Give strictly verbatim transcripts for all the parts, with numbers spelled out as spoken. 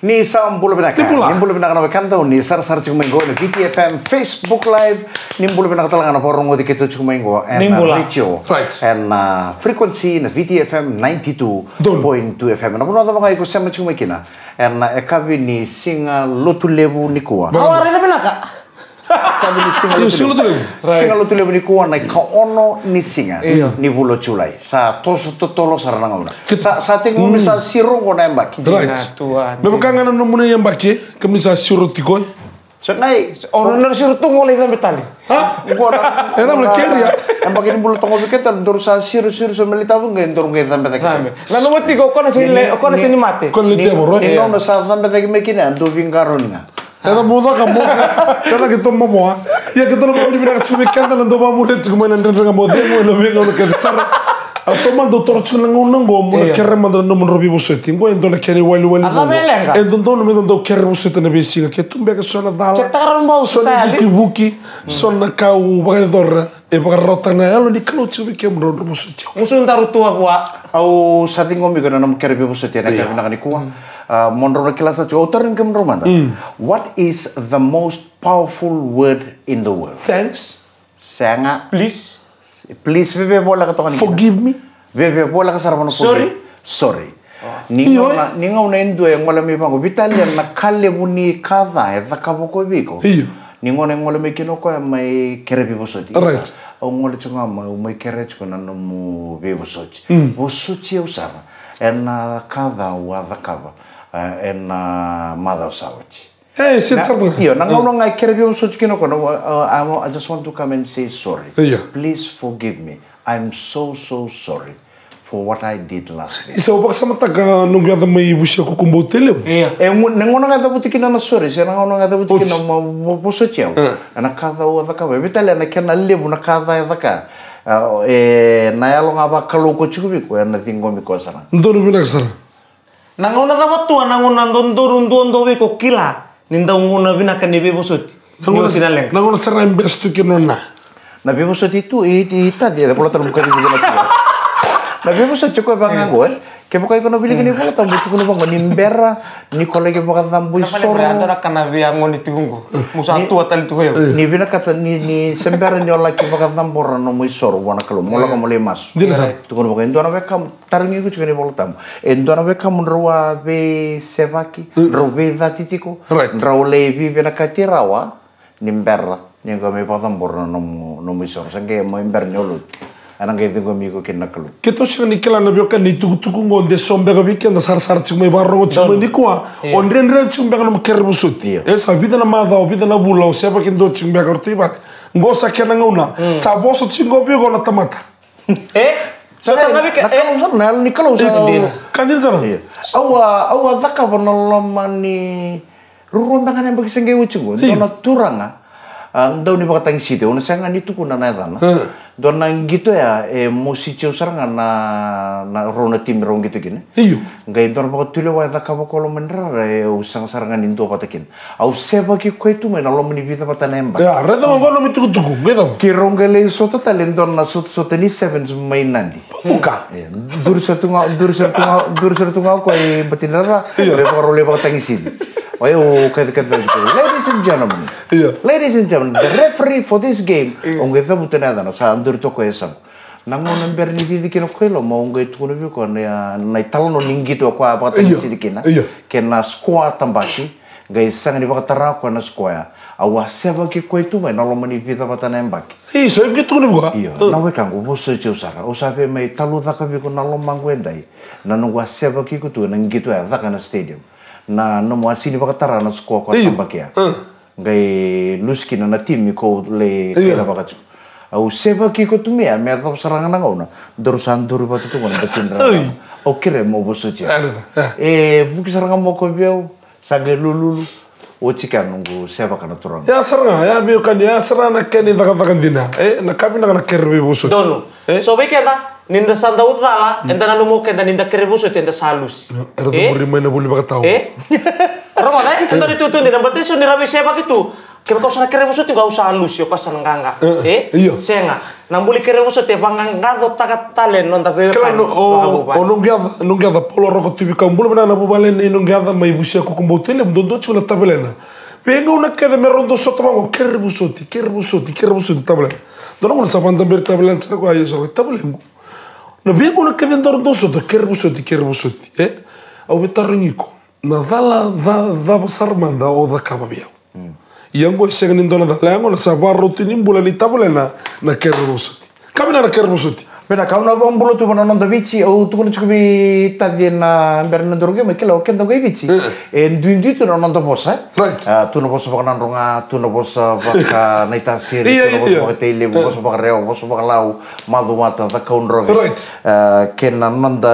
Ni sa bula vinaka. Ni bula. Ni bula vinaka na wekada, ni sarasara tiko mai qo ena V T F M Facebook Live. Ni bula vinaka tale ga na vakarogoci keitou tiko mai qo ena radio. Right. Ena frequency na V T F M ninety-two point two F M. Na vanua cava ga iko sema tiko mai kina ena yakavi ni siga Lotulevu nikua. Au a raica vinaka. Yakavi ni siga Lotulevu. Siga Lotulevu nikua na ikaono ni siga ni vula o Julai. Sa toso totolo sara na gauna. Sa, sa tekivu me sa siro qo na yabaki. Right. Me vaka ga na nomuni yabaki, kemuni sa siro tiko. Sa qai, o na siro tu qo lai cabe tale. Ha? Qo na. E cabe na keria. Yabaki ni bula toka vei keda, daru sa siro, siro, so me lai tavu qai daru qai cabe cake. Na nomu tiko, o koya na sini mate. Ni gauna sa cabe cake mai kina, dou veiqarauni ga. Eda mo caka mo, eda keitou mavoa. Ia keitou na vakavinavinaka tiko vei keda na dau vakamuria tiko mai na Dredre Ga Mo Cegu ena veigauna kece sara. Au taumada dau toro tiko na gauna oqo mo na kere mada na nomudrau veivosoti. Oqo e dua na kena iwaliwali. E dodonu meda dau kere vosoti ena veisiga. Ke tu beka so na cala, so na ivukivuki, so na ka au vakayacora. E vakararawataka na yalo ni Kalou tiko vei kemudrau, drau vosoti au. Musu daru tua vua. Au sa ciqomi iko na nomu kere veivosoti ena yakavi vinaka nikua. A, mo drau na kila sa tiko. Au tarogi kemudrau mada. What is the most powerful word in the world? Thanks. Sega. Please. Please, veve voleka toka ni. Forgive me. Veve voleka sara vana. Sorry. Sorry. Ni gauna, ni gauna e dua e gole mai vaqo, Vitalia, na ka levu ni ka ca e cakava o koya vei iko. Io. Ni gauna e gole mai kina o koya mai kere veivosoti. Right. Au gole tiko ga mai, au mai kere tiko na nomu veivosoti. Vosoti au sara ena ka ca au a cakava, e, ena macawa sa oti. Io, na gauna ga e kere veivosoti kina o koya, I, I just want to come and say sorry. Io. Please forgive me. I'm so, so sorry for what I did last week. Isa, au vakasamataka noqu yaca mai Vusia Kukubau Tailevu. Io. E, na gauna ga e cavuti kina na sorry, se na gauna ga e cavuti kina na vosoti au. Ena ka ca au a cakava. Vitalia, na kena levu na ka ca e caka. E, na yalo ga vakalou ko tiko vei iko, ena ciqomi koya sara. Donu vinaka sara. Na gauna cava tu, na gauna dodonu duadua vei iko kila ni dau gauna vinaka ni veivosoti. Na gauna sara e best tu kina na. Na veivosoti tu, i, i taci, e vola tale mo kaci kina tu. Na veivosoti ko e vaka ga qo, e. Kevaka iko na wiliki na iVolatabu, tukuna vaqo ni bera ni ko laki vakacabo isoro. Na ka na via goni tiko qo. Mo sa tua tale tiko. Ni vinakata ni, ni se bera ni o laki vakacabora nomu isoro vua na Kalou. Mo lako mo lai masu. Dina sara. Tukuna vaqo e dua na wekamu. Tarogi iko tiko na iVolatabu. E dua na wekamu drau a veisevaki, drau veicati tiko, drau lai veivinakati rawa, ni bera ni qai mai vakacabora na nomu, nomu isoro. Sa qai mai bera ni o lotu. Ena qai ciqomi iko kina na Kalou. Keitou sega ni kila na veiwekani, na itukutuku qo de so beka vei keda sarasara tiko mai, vakarorogo tiko mai nikua. O dredre tiko beka nomu kere vosoti. E sa vica na macawa, vica na vula, o sevaki dua tiko beka o ratou i vale. Qo sa kena gauna. Sa vosa tiko qo vei iko na tamata. E? So ta ngavi ke, e? Na Kalou sara, na yalo ni Kalou sara. Ka dina sara. Au a, au a cakava na loma ni rua beka na yabaki se qai oti qo. Dua na turaga, a, dau ni vakatagiciti, au na sega ni tukuna na yacana. Dua na qito ya, e mositi au sara ga na, na rau na timi rau qito kina. Io. Qai dua na vakatulewa e cakava ko loma ni rara, e au sega sara ga ni dua vata kina. Au sevaki koya tu mai na loma ni vica vata na yabaki. Ia, raica ga qo na nomu itukutuku, qai cava? Keirau qai lai sota tale e dua na sotasota ni sevens mai Nadi. Buka. Ia, duri sara tu ga, duri sara tu ga, duri sara tu ga o koya i bati ni rara, ia, lai vakarau lai vakatagiciti. O yau kacikaci vei keitou. Ladies and gentlemen. Ia. Ladies and gentlemen, the referee for this game. Ia. Au qai cavuta na yacana, sa duri toka o yasaqu. Na gauna bera ni cici kina o koya i loma, au qai tukuna vei koya na, na italanoa ni qito o koya a vakatagiciti kina. Ia. Kei na sikoa tabaki. Qai sega ni vakatara o koya na sikoa ya. Au a sevaki koya tu mai na loma ni vica vata na yabaki. Io, sa qai tukuna vei koya. Io, na wekaqu, vosoti au sara. Au sa via mai talucaka vei iko na lomaqu edai. Na noqu a sevaki iko tu ena qito ya, caka na stadium. Na nomu a sega ni vakatara na sikoa ko a tabaki ya. Qai lusi kina na timi ko lai kaila vaka tiko. Au sevaki iko tu mai ya, me yacova sara ga na gauna. Daru sa duri vata tu qo na batini rarama. Au kerea mo vosoti au. E vuki sara ga mo koya vei au. Sa qai lululu, oti kea noqu sevaka na turaga. Ya sara ga, ya veiwekani, ya sara na kena icakacaka dina. E, na ka vinaka na kere veivosoti. Donu. E? So vei keda, ni da sa dau cala, eda nanuma o keda ni da kere vosoti, eda sa lusi. Era cumuri mai na vuli vakatau. E? Rogoca, e dua na itutu dina, baleta eso ni ra veisevaki tu. Kevaka au sa na kere vosoti qo, au sa lusi, o koya sa na qaqa. E, e, io. Sega. Na bula ni kere vosoti e vaqaqacotaka tale na noda veiwekani. Kila, o, o, o noqu yaca, noqu yaca Paula Roko Tuivikau. Bula vinaka na vuvale nei noqu yaca mai Vusia, Kukubau, Tailevu, dodonu tiko na tavalena. Veigauna kece me rau dau sota vaqo, kere vosoti, kere vosoti, kere vosoti tavalena. Dua na gauna sa vakadaberi tavalena, sa na kaya, io, sa na kaya, tavalequ. Na veigauna kece daru dau sota, kere vosoti, kere vosoti. E? Au via tarogi iko. Na cala ca, cava sara mada o cakava vei au? Ia oqo e sega ni dua na cala, ia oqo na sa vakarau tu ni bula ni tavalena na kere vosoti. Ka vinaka na kere vosoti. Vinaka, au na vakabula tu vua na noda Viti, au tukuna tiko vei Taci ena bera na nodaru qai mai, kila o keda qo e Viti. E. E duidui tu na noda vosa. Right. A, tu na vosa vakaNadroga, tu na vosa vaka Naitasiri, ia, tu na vosa, ia, vakaTailevu, ia, vosa vakaRewa, vosa vakaLau, macuata, cakaudrove. Right. A, kei na noda,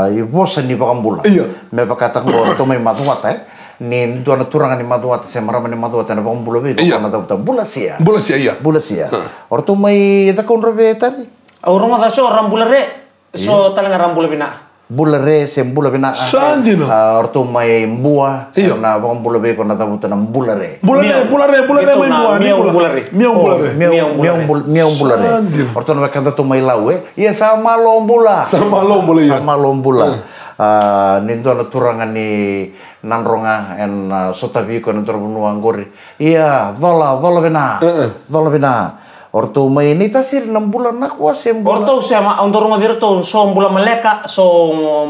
a, ivosa ni vakabula. Ia. Me vakataka qo, ratou mai macuata, e? Ni dua na turaga ni macuata se marama ni macuata ena vakabula vei iko, ia, ko na cavuta bula sia. Bula sia, ia. Bula sia. A. O ratou mai cakaudrove, Taci? Au rogoca so ra bula re, so, ia, tale ga ra bula vina. Bula re se bula vina. Sa dina. A, o ratou mai Bua, ia, ena vakabula vei iko na cavuta na bula re. Bula re, bula re, bula re mai Bua, ni bula. Miau bula re. Miau bula re. Miau, miau bula re. Miau bula re. Sa dina. O ratou na wekadatou mai Lau, e? Ia sa malo bula. Sa malo bula, ia. Sa malo bula. A, ni dua na turaga ni Nadroga ena, a, sotavi iko ena dua na vanua qori. Ia, cola, cola vina. E, e. Cola vina. O ratou mai Naitasiri na bula nakua se bula. O ratou sema, au dau rogoci iratou, so bula maleka, so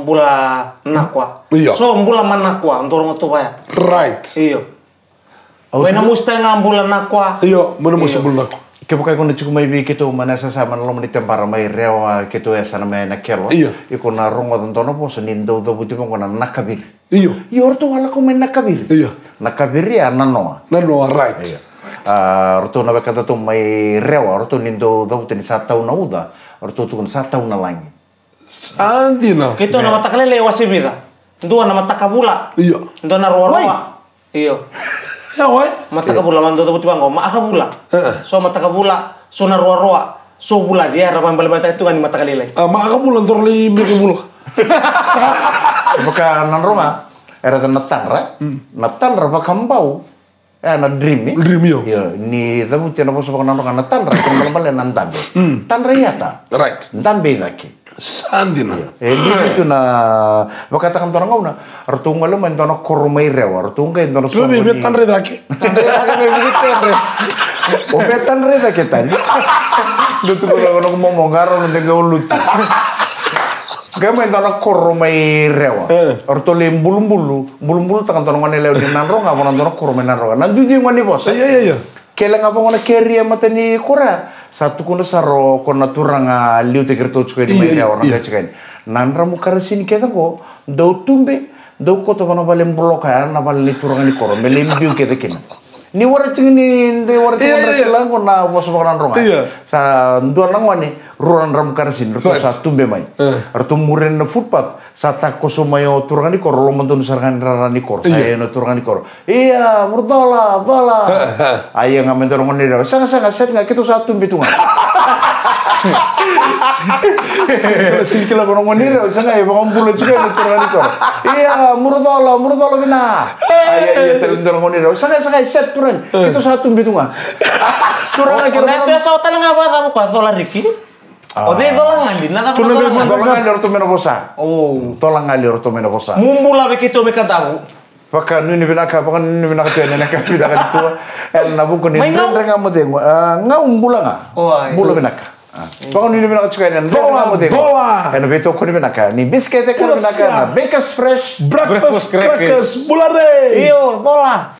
bula nakua. Io. So bula manakua, au dau rogoci tu vaya. Right. Io. Mai na musu tale ga bula nakua. Io, mai na musu, io, bula nakua. Kevaka iko na tiko mai vei keitou mai na S S I mai na loma ni tebara mai Rewa, keitou yasana mai Nakelo. Io. Iko na rogoca dua na vosa ni dau cavuti vaqo na nakaviri. Io. Io, o ratou a lako mai Nakaviri. Io. Nakaviri a nanoa. Nanoa, right. Io. A, o ratou na wekadatou mai Rewa, o ratou ni dau cavuta ni sa tau na uca, o ratou tukuna sa tau na lagi. Sa dina. Keitou na mataka lailai e wase vica. Dua na mataka vula. Io. Dua na ruarua. Wai. Io. Ia, wai. Mataka vula, ma dau cavuti vaqo, ma aka vula. E, e. So mataka vula, so na ruarua, so vula, ia era vakabalabalataka tu ga ni mataka lailai. A, ma aka vula, dau lai meke vula. Vaka Nadroga, era na tadra. Mm. Na tadra vakabau. E, na dream, e? Dream, io. Io, ni cavuti ena vosa vakaNadroga na tadra, kena ibalebale na dabe. Mm. Tadra i yata. Right. Dabe i cake. Sa dina. Io. E, duidui tu na, vakataka dua na gauna, ratou gole mai dua na koro mai Rewa, ratou qai dua na soqo ni. Vei, vei tadra i cake. Tadra i cake, vei tadra. O vei tadra i cake tani. Dou tukuna vaqo, noqu momo, qarauna de qai o lutu. Qai mai dua na koro mai Rewa. E. O ratou lai bulubulu, bulubulutaka dua na gone yalewa ni Nadroga, vua na dua na koro mai Nadroga. Na duidui gone ni vosa. Ia, ia, ia. Kele ga vaqo na keri e mata ni koro ya. Sa tukuna sara o koya na turaga liutaki iratou tiko yani mai Rewa, na, ia, qai tiko yani. Na dramu karasini kece qo, dou tube, dou kauta vua na vale buloka ya, na vale ni turaga ni koro. Me lai biu kece kina. Ni waraki tiko ni, de waraki tiko, ia, na, ia, kila qo na vosa vakaNadroga. Ia. Sa dua na gone, rua na dramu karasini, ratou, right, sa tube mai. E. Ratou muri na footpath, sa takoso mai o turaga ni koro, lomadonu sara ga ni rara ni koro. Sa, ia, yaco na turaga ni koro. Ia, muru cola, cola. E, e. A ia ga mai dua na gone ni Rewa. Sega, sega, sega, keitou sa tube tu ga. Sega ni kila ko na gone ni Rewa, sega, e vakabula tiko na turaga ni koro. Ia, muru cola, muru cola vina. A ia, ia tale dua na gone ni Rewa. Sega, sega, e set turaga. E. Keitou sa tube tu ga. Turaga, keitou na tu sa tale ga vakacava ko a cola riki. A. O cei cola gali, na cava cola gali? Cola gali o ratou mai na vosa. O. Cola gali o ratou mai na vosa. Mu bula vei keitou mai Kadavu. Vakanuinui vinaka, vakanuinui vinaka tu ena ka vinaka nikua. Ena vuku ni Dredre Ga Mo Cegu. A, Gau bula ga. O, ai. Bula vinaka. A. Vakanuinui vinaka tiko ena Dredre Ga Mo Cegu. Ena veitokoni vinaka ni bisikete, kala vinaka na Bakers Fresh. Breakfast crackers. Bula re. Io, bula.